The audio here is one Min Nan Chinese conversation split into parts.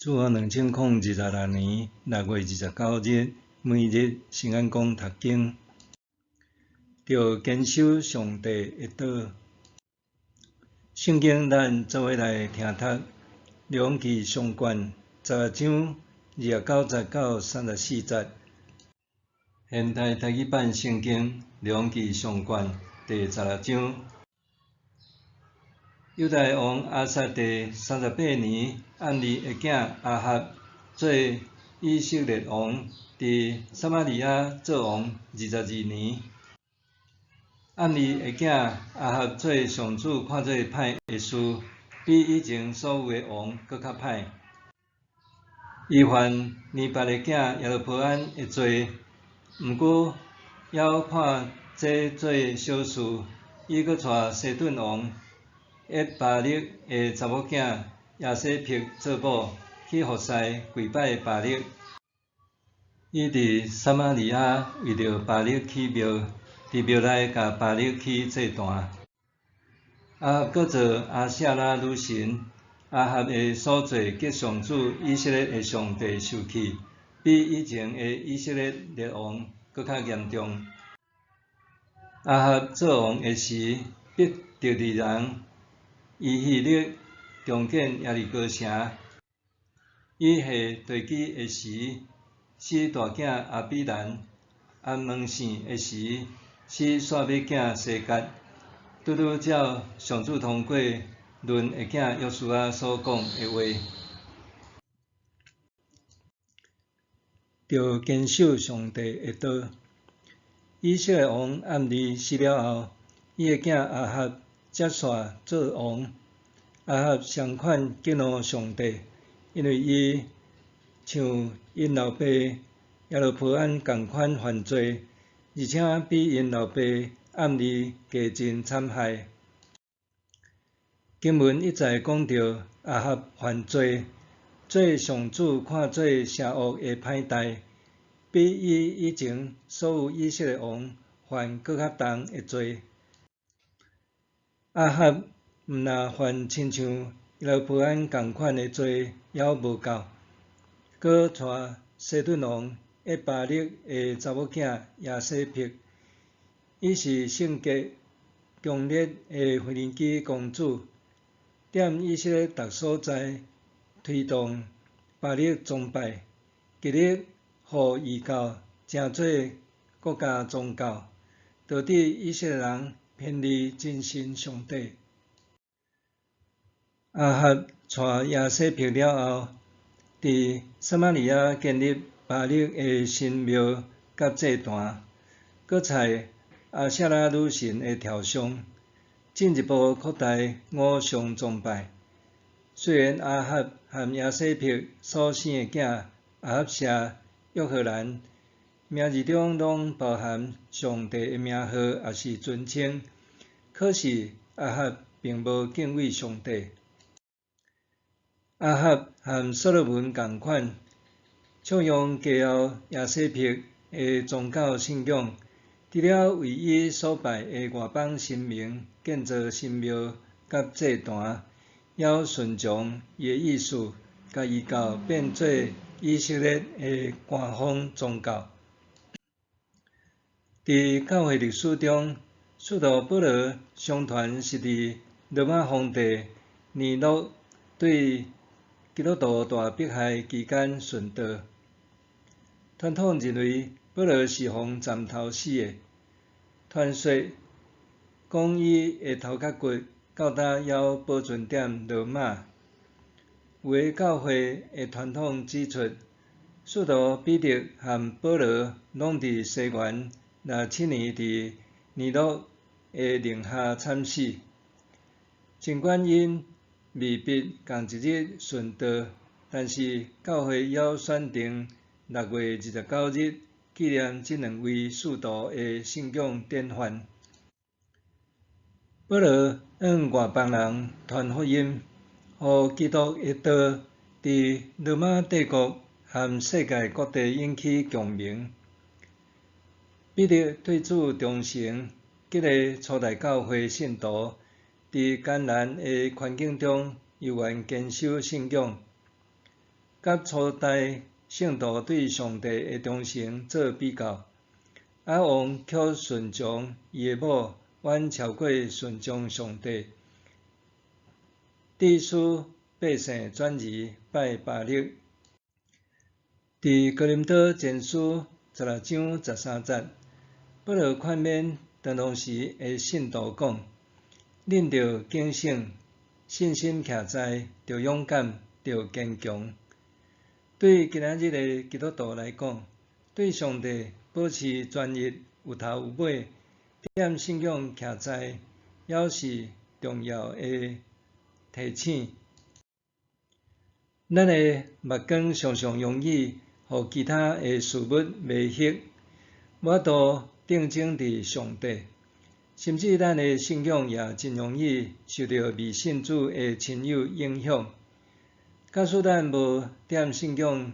主後2026年6月29日，每日聖安講讀經，著堅守上帝的道。聖經咱做伙來聽讀《列王紀上卷》16章29節到34節。現代台語版聖經《列王紀上卷》第十六章。猶大王亞撒第38年，暗利的囝亞合做以色列王，佇撒瑪利亞做王22年。暗利的囝亞合做上主看做歹的事，比以前所有的王閣較歹。伊犯尼八的囝耶羅波安的罪，毋過猶看這做小事。伊閣娶西頓王厄巴力的查某囝耶洗別做某，去服侍跪拜巴力。伊佇撒瑪利亞為著巴力起廟，佇廟內共巴力起祭壇。亞合閣做亞舍拉女神。亞合的所做叫上主以色列的上帝受氣，比以前的以色列列王閣較嚴重。亞合做王的時，伯特利人伊希律重建耶利哥城。伊下地基的時，死大囝亞比蘭；按門線的時，死細尾囝西結。拄拄照上主通過嫩的囝約書亞所講的話。著堅守上帝的道。以色列王暗利死了後，伊的囝亞合接續做王。亞合相款激怒上帝，因為伊像𪜶老爸耶羅波安仝款犯罪，而且比𪜶老爸暗利加真慘害。經文一再講著亞合犯罪，做上主看做邪惡的歹代，比伊以前所有以色列王犯閣較重的罪。亞合毋但犯親像耶羅波安仝款的罪，猶無夠，閣娶西頓王厄巴力的查某囝耶洗別，伊是性格強烈的腓尼基公主，踮以色列逐所在推動巴力崇拜，極力予異教成做國家宗教，導致以色列人偏離真神上帝。亞合娶耶洗別了後，佇撒瑪利亞建立巴力的神廟佮祭壇，閣採亞舍拉女神的雕像，進一步擴大偶像崇拜。雖然亞合和耶洗別所生的囝亞哈謝、約何蘭，名字中攏包含上帝的名號抑是尊稱，可是亞合並無敬畏上帝。亞合和所羅門仝款，暢用繼後耶洗別的宗教信仰，除了為伊所拜的外邦神明建造神廟佮祭壇，猶順從伊的意思，共異教變做以色列的官方宗教。佇教會歷史中，使徒保羅相傳是佇羅馬皇帝尼祿對基督徒大迫害期間殉道。傳統認為保羅是予斬頭死的。傳說講伊的頭殼骨到今猶保存踮羅馬。有的教會的傳統指出，使徒彼得和保羅攏佇西元67年佇尼祿的令下慘死。儘管𪜶未必仝一日殉道，但是教會猶選定6月29日紀念這兩位使徒的信仰典範。保羅向外邦人傳福音，予基督的道佇羅馬帝國和世界各地引起共鳴。彼得對主忠誠，激勵初代教會信徒佇艱難的環境中猶原堅守信仰。佮初代圣徒对上帝的忠诚做比较。啊王却顺从伊的某，远超过顺从上帝，致使百姓转而拜巴力。伫哥林多前书16章13节，保罗劝勉当当时的信徒讲：恁著警醒，信心徛在，著勇敢，著坚强。对今仔日的基督徒来讲，对上帝保持专一，有头有尾，踮信仰徛在，犹是重要的提醒。咱的目光常常容易予其他的事物迷惑，无法度定睛伫上帝，甚至咱的信仰也真容易受著未信主的亲友影响。假使咱无踮信仰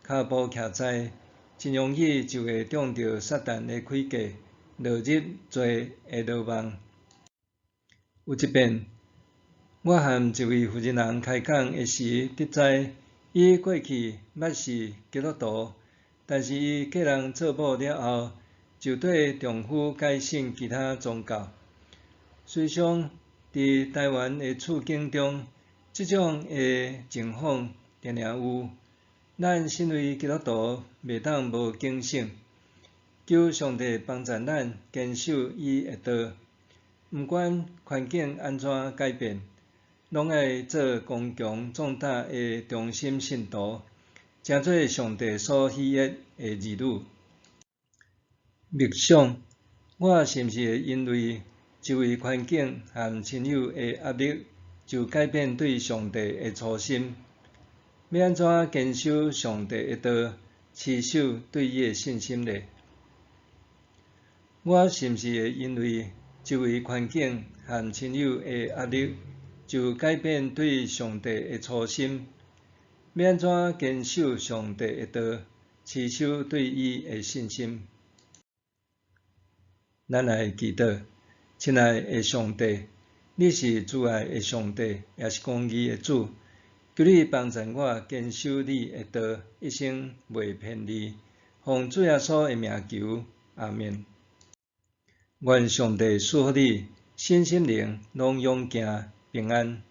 跤步徛在，真容易就会中著撒旦的诡计，落入罪的罗网。有一遍，我和一位负责人开讲的时，得知伊过去捌是基督徒，但是伊嫁人做某了后，就缀丈夫改信其他宗教。事实上，伫台湾的处境中，这种的情况定定有。咱身为基督徒，袂当无警醒，求上帝帮助咱坚守伊的道，毋管环境按怎改变，拢爱做刚强壮胆的忠心信徒，成做上帝所喜悦的儿女。默想：我是毋是会因为周围环境和亲友的压力，就改变对上帝的初心？欲按怎坚守上帝的道，持守对伊的信心呢？我是毋是会因为周围环境和亲友的压力，就改变对上帝的初心？欲按怎坚守上帝的道，持守对伊的信心？咱来祈祷。亲爱的上帝，你是慈爱的上帝，也是公义的主。求你帮助我坚守你的道，一生袂偏离。奉主耶稣的名求，阿们。愿上帝赐福你，身心灵拢勇健平安。